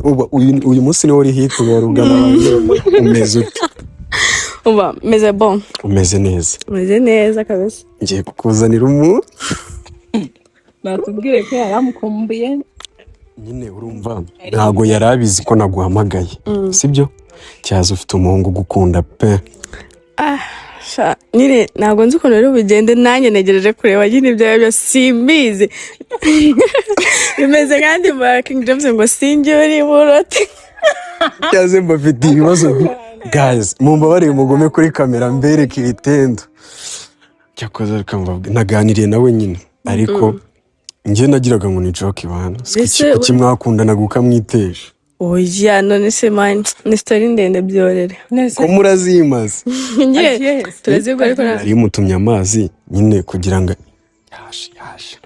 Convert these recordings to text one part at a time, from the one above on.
Uba uyu munsi niwo uri hit rugana. Umeze ute? Uba meze bon. Umeze neza? Meze neza kabisa. Ngiye kukuzanira umuntu. Batubwire ko yaramukumbuye. Nyine urumva ntago yari abizi ko naguhamagaye, sibyo? Cyaza ufite umuhungu ugukunda pe. Sha, nyine ntabwo nzi ukuntu rero bugende. Nanjye ntegereje kureba nyine ibyo ari byo, simbizi. Bimeze kandi mu King James ngo sinjye uri burote. Cyaze mbafitiye ibibazo guys, mumbabarire mugume kuri kamera mbereke ibitendo. Cyakoze reka mbabwire, naganiriye nawe nyine, ariko njye nagiraga ngo ni joke bana. Kuki mwakundanaga ukamwitesha? Oya, none se man, ni story ndende, byorere. Ko murazimaze? Njye Agiye he se? turazigwa ariko Nari mutumye amazi nyine kugira ngo yaje yaje.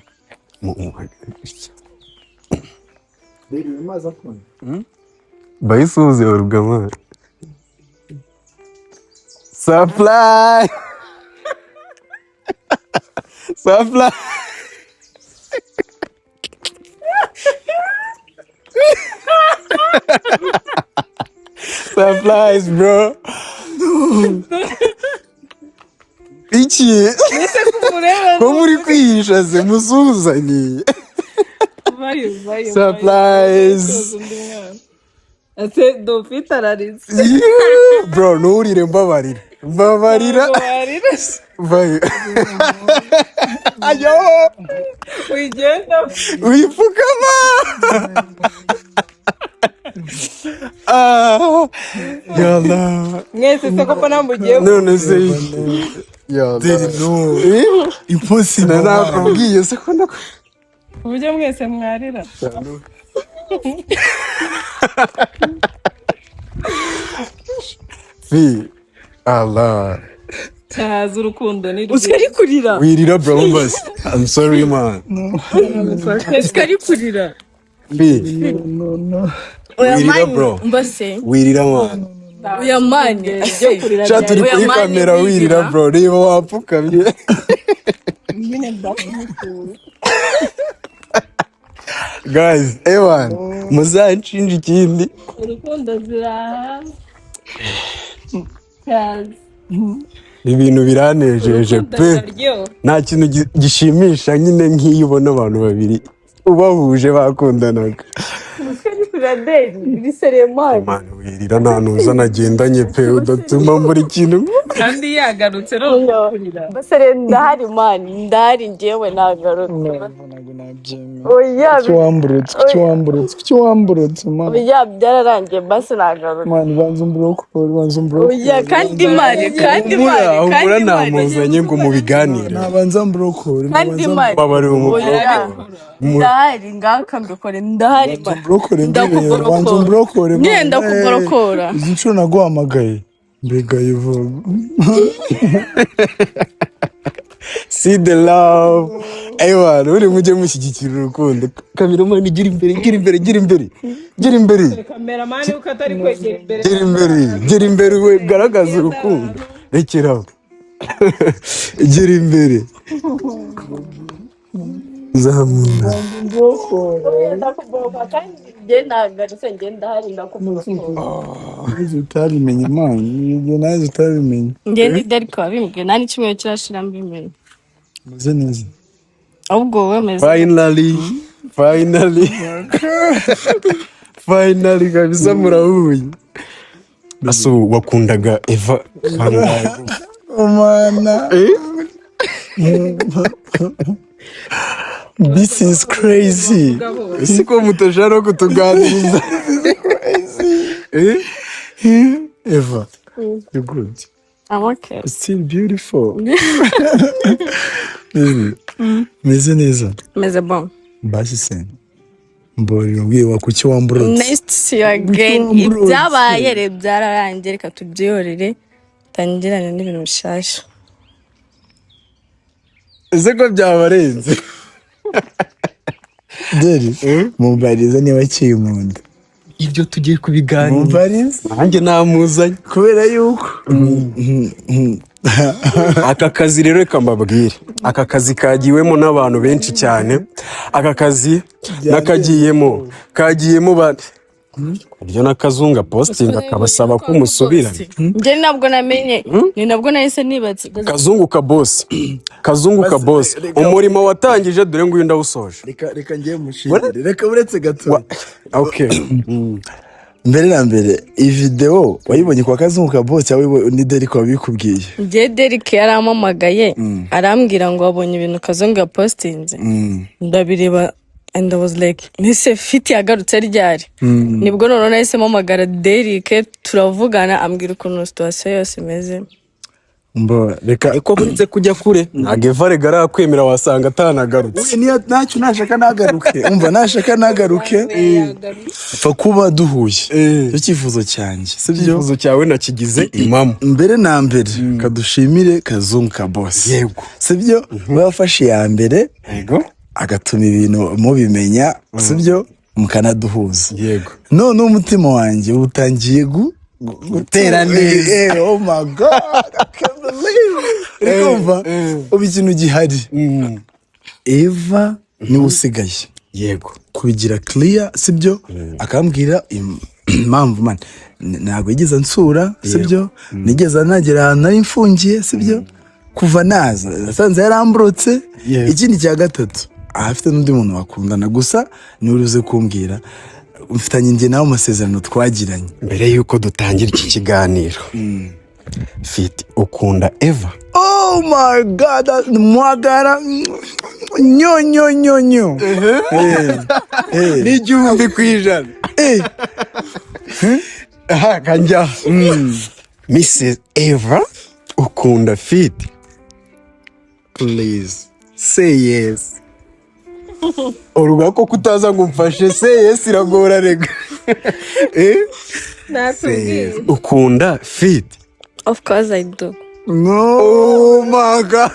Amazi akunda. Bayisuhuze barugama. Supply, supply. Supplies bro. Iki ko muri kwihisha se? Musuhuzanye. Vayo, vayo. Surprise. Ese dufite ararize. Yeah, bro, nturire, mbabarira, mbabarira. Warira. Vayo ayo. Wigenda. Wipfukama. Ah, yalla. Mwese se ko mbona mugiye? None se? Deri, no. Eh? Impossible. Nakubwiye se ko Ku buryo mwese mwarira? Fi Allah. Cyaza urukundo ni Usika ari kurira. Wirira bro, mbasi I'm sorry man. Usika ari kurira. Fi. No, no. Oya. Wirira, Man, bro. mbase. Wirira man. Oya man. Byo kurira. Sha, turi Oya, kuri man, kamera, wirira. wirira. Bro, reba wapfukamye. Nyine ndakumukura. Guys, ewan muzanshinja ikindi. Urukundo ziraha cyaza. Ibintu biranejeje Urukundo pe. ruraryoha. Nta kintu gishimisha nyine nk'iyo ubona abantu babiri ubahuje bakundanaga. Usika ari kurira deri iri seremani. Man, wirira, nta ntuza nagendanye pe, udatuma mbura ikintu. Kandi yagarutse rero kurira. Mbase rero ndahari man, ndahari njyewe, nagarutse. Ntabwo nabyemera. Oya. Kuki wamburutse? Kuki wamburutse? Kuki wamburutse, man? Oya, byararangiye, basi nagarutse. Man, banza umburokore, banza umburokore. Oya, kandi man, kandi Humura. man, Humura. kandi man. Namuzanye ngo mubiganire. Nabanza mburokore. Kandi man. Babarira umukobwa. Oya, ndahari, ngaka mbikore, ndahari man. Umburokore mbere. Ndakuborokora. Banza umburokore, man. Nyine ndakuborokora. Izi nshuro naguhamagaye mbega yivuga. See the love. Ewana uri mujye mushyigikira urukundo. Kameramani, gira imbere, gira imbere, gira imbere, gira imbere. Kameramani uko atari kwegera imbere. Gira imbere, gira imbere we, garagaza urukundo. Rekeraho, gira imbere, zamura. Ndakuborokora kandi njye nagarutse, njye ndahari, ndakuborokora. Nawe utabimenye man, ibyo nawe utabimenye. Njye ndi Derek wabimbwiye, nta n'icyumweru kirashira mbimenye. Meze neza. Ahubwo wowe meze? Finally, finally, finally kabisa murahuye. Aso wakundaga Eva kangahe? Mana. Eh? This is crazy. Ese ko mutashaka no kutuganiriza? Eh? Eva, you're good. I'm okay. Still beautiful. Baby, meze neza. Meze bon. Basi se mborera ubwiye wa kuki wamburutse? Nice to see you again. Wamburutse. Ibyabaye rero byararangiye, reka tubyihorere, tangirane n'ibintu bishasha. Ese ko byabarenze? Deri, mumbariza niba akiri mu nda. Ibyo tugiye kubiganira. Mumbariza. Nanjye namuzanye. Kubera yuko Aka kazi rero, reka mbabwire, aka kazi kagiwemo n'abantu benshi cyane. Aka kazi nakagiyemo, kagiyemo ba Buryo na Kazungu apostinga akabasaba ko musubirana. Njye nabwo namenye, ni nabwo nahise nibatse. Kazungu ka boss, Kazungu ka boss, umurimo watangije dore nguyu ndawusoje. Reka ngiye mushimire, reka uretse gato. Okay. Mbere na mbere, iyi videwo wayibonye kwa Kazungu ka boss cyangwa ni Derek wabikubwiye? Njye Derek yarampamagaye, arambwira ngo wabonye ibintu Kazungu yapostinze? Ndabireba and I was like, "Nese Fiti yagarutse ryari?" Nibwo noneho nahise mpamagara Derek, turavugana, ambwira ukuntu situation yose imeze. Mbo reka. Ariko buretse kujya kure, ntabwo Eva rega arakwemera, wasanga atanagarutse. Uye, niyo ntacyo, nashaka nagaruke, umva, nashaka nagaruke, pfa kuba duhuye. Icyo cyifuzo cyanjye, sibyo? Icyifuzo cyawe nakigize impamo. Mbere na mbere, kadushimire Kazungu ka boss. Yego. Sibyo? We wafashe iya mbere agatuma ibintu mubimenya, sibyo, mukanaduhuza. None umutima wanjye utangiye gutera neza. Oh my God, I can't believe it. Uri kumva ubu ikintu gihari, Eva niwe usigaye kubigira clear, sibyo? Akambwira impamvu man ntabwo yigeze ansura, sibyo? Nigeze nagera ahantu nari mfungiye, sibyo? Kuva naza nasanze yaramburotse. Ikindi cya gatatu, ahafite n'undi muntu bakundana, gusa niwe uruze kumbwira. Mfitanye njye nawe amasezerano twagiranye. Mbere y'uko dutangira iki kiganiro, Fiti, ukunda Eva? Oh my God, mwagara nyo nyo nyo nyo. 1000%. Aha kanjya, Mrs Eva, ukunda Fiti? Please say yes. Uruga ko kutaza ngo umfashe, say yes iragora rega. Eh? Nakubwiye. Ukunda Fiti? Of course I do. No. Oh my God.